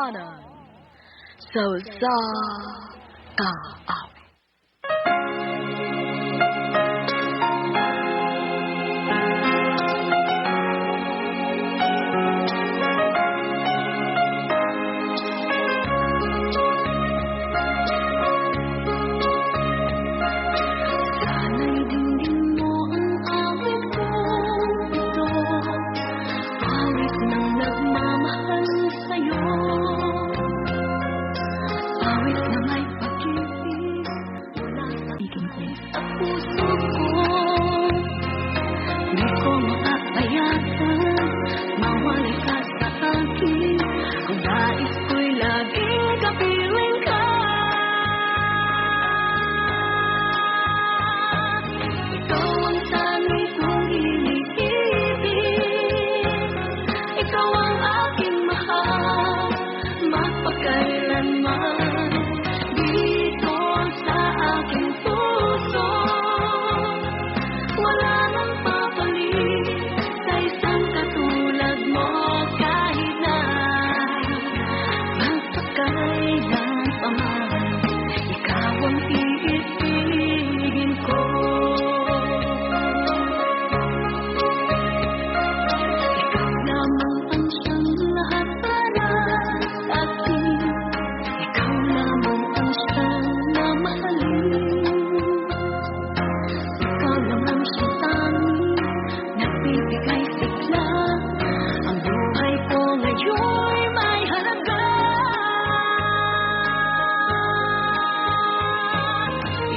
Handumanan sa usa ka awit. Sana'y dinggin mo ang awit kong ito, awit ng nagmamahal sa'yo, awit na may pag-ibig mula sa Ibigin ko. Sa puso ko. Di ko mapapayagan, mawalay ka sa akin. Ang nais ko'y laging kapiling ka. Ikaw ang tangi kong iniibig, ikaw ang aking mahal, magpakailanman. Dito sa aking puso, wala nang papalit sa isang katulad mo, kahit na magpakailan pa man, ikaw ang iibigin ko. Ikaw lamang ang siyang lahat para sa akin, ikaw lamang ang siyang mamahalin. Ikaw lang ang siyang tanging nagbibigay sigla. Ang buhay ko ngayon'y may halaga.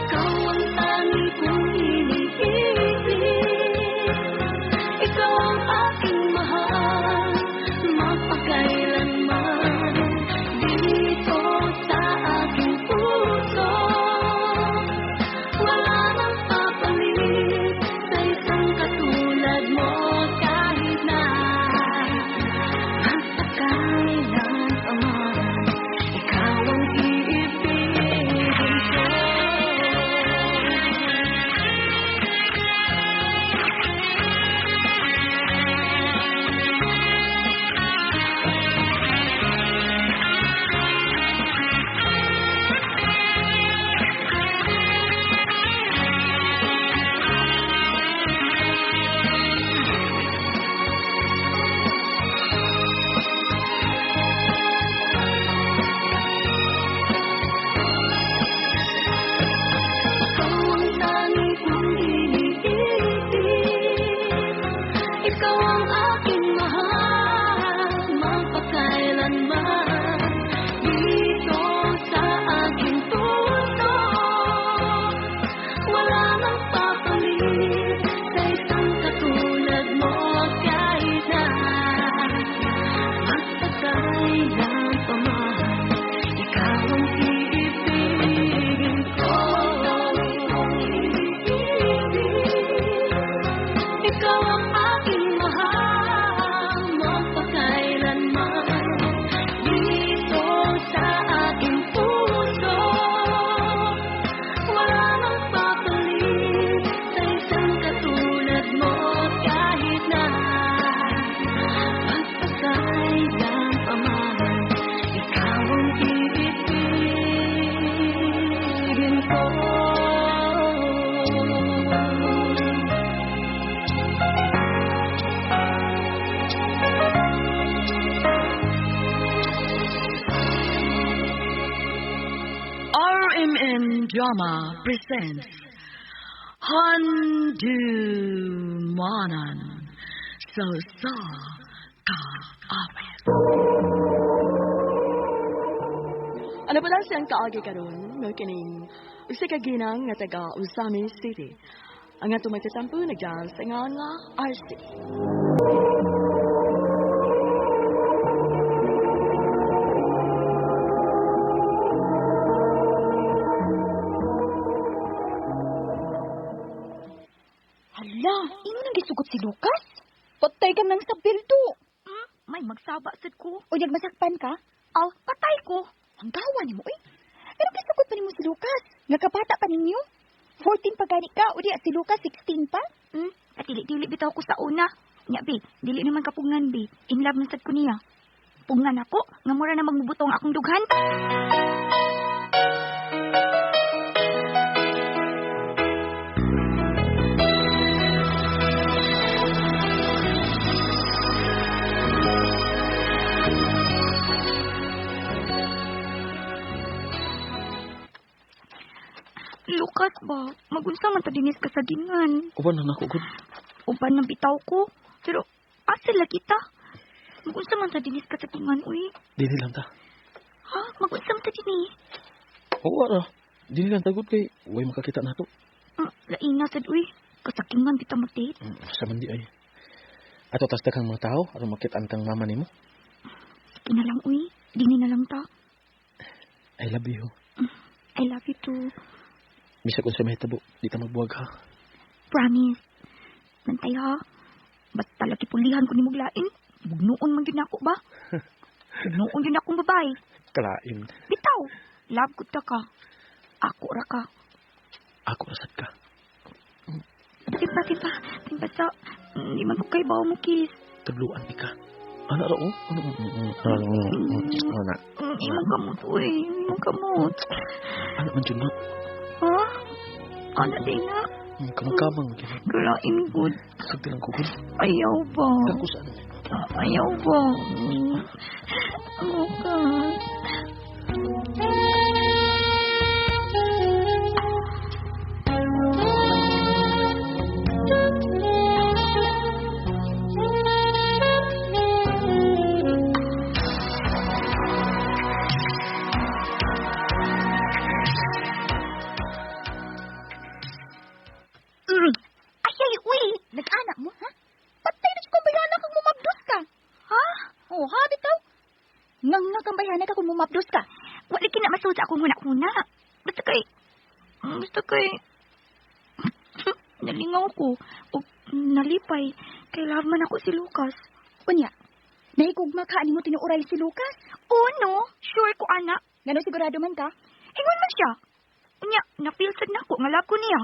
Ikaw ang tangi kong iniibig, ikaw ang aking mahal, magpakailanman. Dito sa aking puso, wala nang papalit sa isang katulad mo, kahit na magpakailan pa man, ikaw ang iibigin ko. Ikaw ang tangi kong iniibig, ikaw ang aking mahal, magpakailanman. Dito sa aking puso, wala nang papalit sa isang katulad mo, kahit na magpakailan pa man, ikaw ang iibigin ko. Ikaw ang aking mahal, magpakailanman. Dito sa aking puso, wala nang papalit sa isang katulad mo, kahit na magpakailan pa man, ikaw ang iibigin ko. RMN Drama presents Handumanan sa usa ka awit. Ano pala siyang kaagi karon mao kining usa ka ginang nga taga Ozamiz City. Ang atong magtatampo nagdal sa ngalan nga RC. Hala, imo nang gisugot si Lucas? Patay ka nang sa bildo. May magsaba sad ko. O masakpan ka? Aw, patay ko. Ang gawa nimo eh. Pero gisugot pa nimo si Lucas. Nga kabata pa ninyo. 14 pa gani ka, o diya si Lucas 16 pa. Katili-dili bitaw ko sa una. Nya bi, dili naman kapugngan bi. In love man sad ko niya. Pugnan ako, nga mura na magmubutong akong dughan. Lucas ba, magunsa man ta dinis kasagingan. Uban na nako gud. Uban ng bitaw ko. Pero asa lagi ta? Magunsa man ta dinis kasagingan, uy. Dili lang ta. Ha? Magunsa man ta dini? Oo ra. Dili lang ta gud kay way makakita nato. Lain na sad uy. Kasagingan bitaw mag-date. Sa man di ay. Ato tas daghang mga tao aron makita ang kang mama nimo. Sige na lang uy. Dini na lang ta. I love you. I love you too. Bisag unsa mahitabo, di ta magbuwag ha. Promise. Bantay ha. Basta lagi pulihan ko ni muglain. Bugnoon man gyud nako ba? Bugnoon gyud akong babae. Kalain. Bitaw. Love gud ta ka. Ako ra ka. Ako ra sad ka. Timpa, timpa. Timpa sa... Hindi man ko kay bawo mo kiss. Tudluan ni ka. Ano ra oh? Ano? Ano na? Imong kamot, uy. Imong kamot. Ano man jud na? Ha? Ano din na? Kamang-kamang gyud. Kalain gud. Sugti lang ko gud. Ayaw ba? Kako sa ano? Ayaw ba? Lucas. Ay, ay, uy! Nag-anak mo, ha? Patay na siya kung bayana kang mumabdos ka. Ha? Oh, ha, bitaw? Ngang nga kang bayana ka kung mumabdos ka. Wala kina masuod sa akong huna-huna. Basta kay, nalingaw ko. O nalipay. Kay love man ako si Lucas. Unya, nahigugma ka ani mo tinuuray si Lucas? Oh, no. Sure ko, ana. Ngano sigurado man ka? Ingon man siya. Unya, na-feel sad na ako nga love ko niya.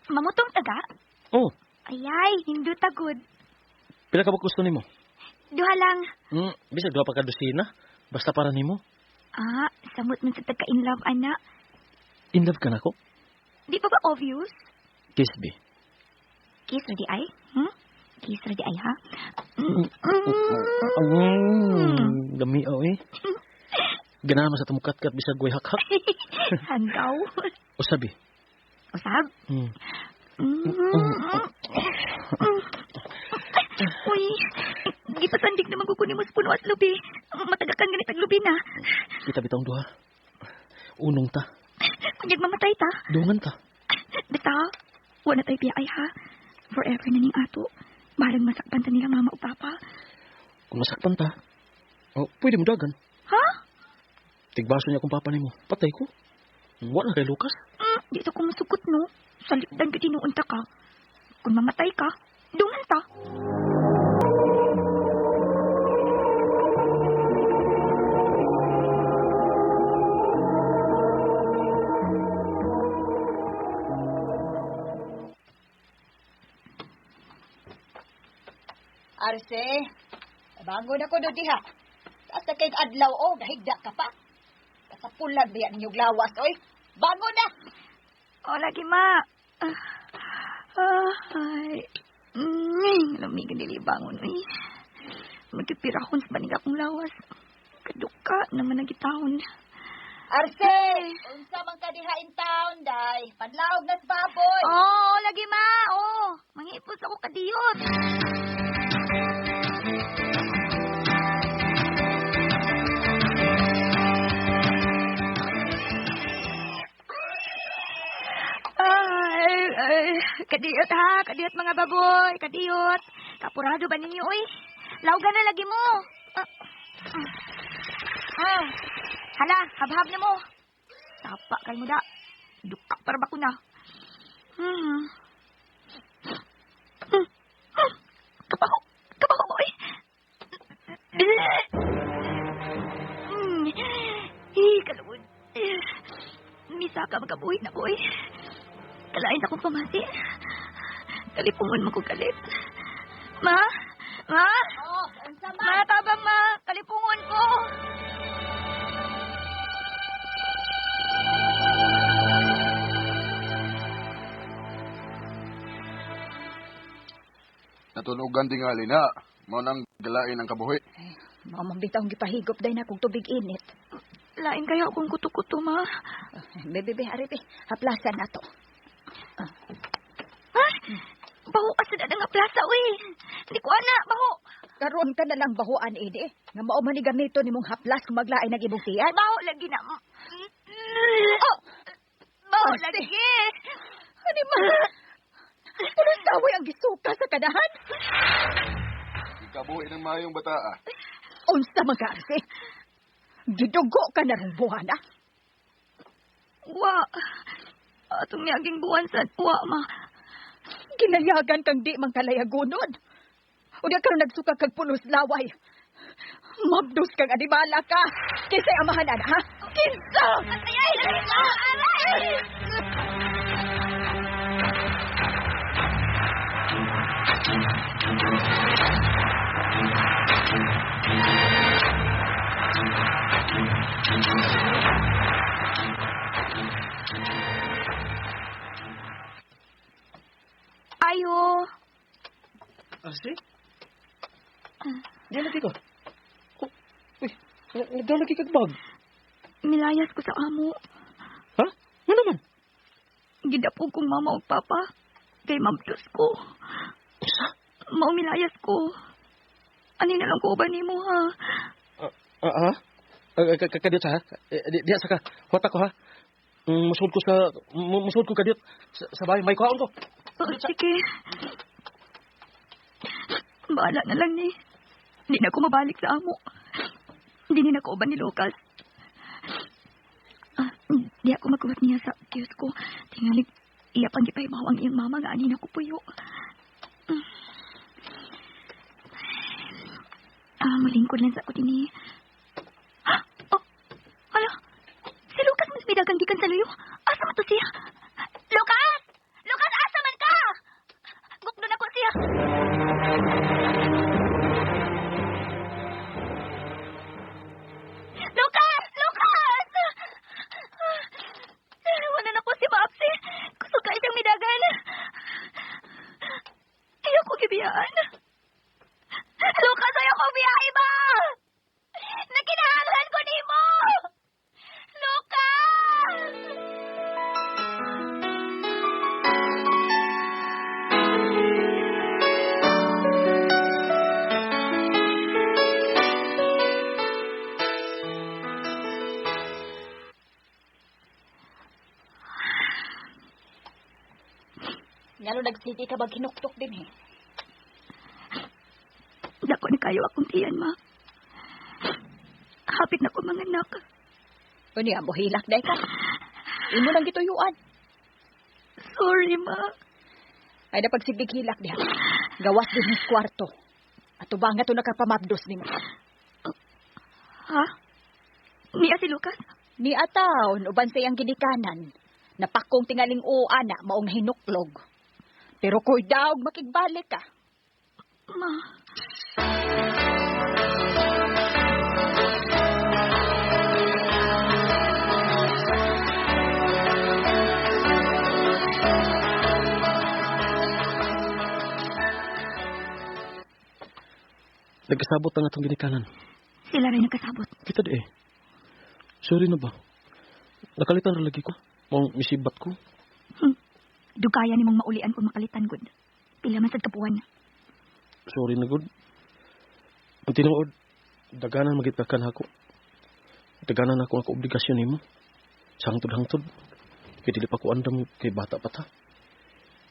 Mamutong taga? Oh. Ayay, hindi tagod. Pila ka ba gusto nimo? Duha lang. Bisag duha pa ka dosina. Basta para nimo. Ah, samot man sa taga in love, ana. In love ka nako? Di pa ba obvious? Kiss be. Kiss ready ay? Kiss ready ay, ha? Dami eh. Ganahan man sa tumukat-kat bisag way hak-hak. Handaw. Usabi. Usab? Uy, gipasandig naman ko kunin mo sa puno at lubi. Matagakan ganit ang lubi na. Kita bitong duha. Unong ta. Kunyag mamatay ta. Dungan ta. Basta, wala tayo piyay ha. Forever na ning ato. Balang masakpan ta nila mama o papa. Kung masakpan ta, oh, pwede mo dagan. Ha? Tigbaso niya kung papa nimo. Patay ko. Wala kay Lucas. Di sa ko masukot no. Salipdan ka tinuon ta ka. Kung mamatay ka, dungan ta. Arce, bangon ako do diha. Taas na kay adlaw o, nahigda ka pa. Kasapulan ba yan ninyong lawas, oy? Bangon na! O, lagi ma. Ay. Lamig ang dili bangon, oy. Magpipirahon sa banig akong lawas. Kaduka naman ang gitahon. Arce, unsa man ka diha in town, day. Panlaog na sa baboy. Oo, lagi ma. Oo, mangipos ako kadiyot. Ay, kadiyot ha, kadiyot mga baboy, kadiyot. Kapurado ba ninyo, oy? Laugan na lagi mo. Hala, habhab na mo. Tapa kay mo da. Duka para ba ko na. Kapaho, kapaho, oy. Kalugod. Misa ka magkabuhi na ko, oy. Pamati. Kalipungon mo ko kalit. Ma? Ma? Oh, unsa man? Ma, tabang ma. Kalipungon ko. Natunogan tingali na. Mao nang galain ang kabuhi. Mao man bitaw ang gipahigop day na kung tubig init. Lain kayo akong kuto-kuto, ma. Bebe, be, ari be. Haplasan na to. Ha? Baho ka sa nga plaza, uy. Hindi ko ana, baho. Karon ka na lang bahuan ini. Nga mao man ni gamito nimong haplas kung maglain ang imong tiyan. Baho lagi na. Oh! Baho Ate. lagi. Ano ma? Pulos kawoy ang gisuka sa kanahan. Ikabuhi ng mayong bata ah. Unsa man ka, Arce? Gidugo ka na rong buwan, ah. Wa. Atong niyaging buwan sa wa, ma. Ginayagan kang di man kalayagunod. Unya karon nagsuka kag pulos laway. Mabdos kang animala ka. Kinsay amahan ana, ha? Kinsa? Ay, ay, ay, aray! Ayo. Arce? Diyan lagi ka. Oh, uy, nagdalagi kag bag. Milayas ko sa amo. Ha? Nga naman? Gidapog kong mama ug papa. Kay mabdos ko. Usa? Maumilayas ko. Ani na lang ko ba nimo ha? Ah, ah? Kadiyot sa ha? Diya sa ka. Huwat ako ha? Musod ko sa... Musod ko kadiyot. Sa bahay. May kuhaon ko. Oh, sige. Bahala na lang ni. Hindi na ako mabalik sa amo. Hindi na ako uban ni Lucas. Ah, di ako magkuhat niya sa kiosk ko. Tingali, iya pang gipaybaw ang iyang mama nga ani na ko puyo. Ah, malingkod lang sa ako din eh. Ah, oh, hala. Si Lucas mas midagang gikan sa luyo. Asa man to siya? Lucas! Lucas, asa man ka? Gukdon ako siya. Lucas! Lucas! Wala na ko si Maapsi. Kusog ka isang midagan. Ayaw ko gibiyaan. Lucas, ayaw ko biyahe ba? Nakinahanglan ko nimo! Lucas! Ngano nagsige ka bag hinuktok din eh. Dako na kayo akong tiyan, ma. Hapit na ko mga anak. Unya mo hilak day ka. Imo nang gituyuan. Sorry, ma. Ay napagsigig hilak diha. Gawas din sa kwarto. Ato ba nga to nakapamabdos nimo? Ha? Niya si Lucas? Ni ataon uban sa iyang ginikanan. Napakong tingaling o ana maong hinuklog. Pero koy daog makigbalik ka. Ma. Nagkasabot ang atong ginikanan. Sila rin nagkasabot. Kita di eh. Sorry na ba? Nakalitan ra lagi ko. Mong misibat ko. Dugaya ni mong maulian kung makalitan, good. Pila man sad kapuan. Sorry na good. Ang tinuod, daganan magitakan ako. Daganan ako ako obligasyon nimo. Sa hangtod-hangtod. Kay dili pa ko andam kay bata pa ta.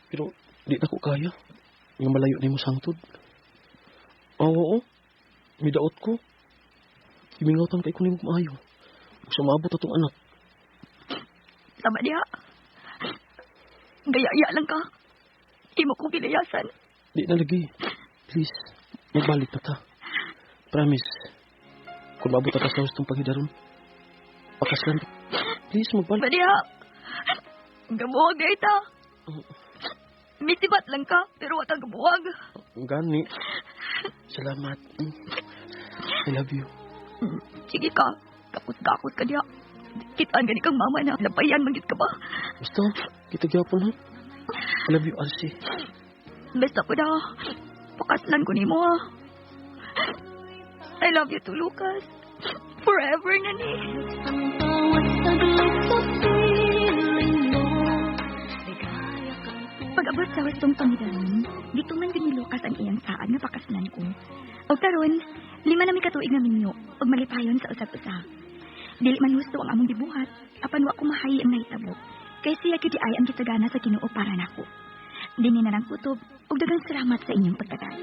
Pero di na ko kaya. Nga malayo nimo sa hangtod. Oo, oo. Midaot ko. Imingawtan kay ko nimo maayo. Ug sa maabot atong anak. Tama diha. Gaya-iya lang ka. Di mo ko gilayasan. Di na lagi. Please, magbalik na ta. Promise. Kung maabot ta sa hustong paghidaron, pakaslan. Please, magbalik. Ba diha. Gabuhag ta. Misibat lang ka, pero wa ka gabuwag. Gani. Salamat. I love you. Sige ka, kapos-gakos ka diha. Kitaan gani kang mama na labayan man gyud ka ba? Basta, kita gyapon ha. I love you, RC. Basta ko na. Pakaslan ko nimo ha. I love you too, Lucas. Forever na ni. Pag-abot sa wastong pangidaron, gituman gyud ni Lucas ang iyang saad nga pakaslan ko. Og karon, 5 na mi katuig nga minyo ug malipayon sa usag-usa. Dili man husto ang among gibuhat, apan wa ko mahayi ang nahitabo. Kay siya gyud ay ang gitagana sa Ginoo para nako. Dinhi na lang kutob ug daghang salamat sa inyong pagtagay.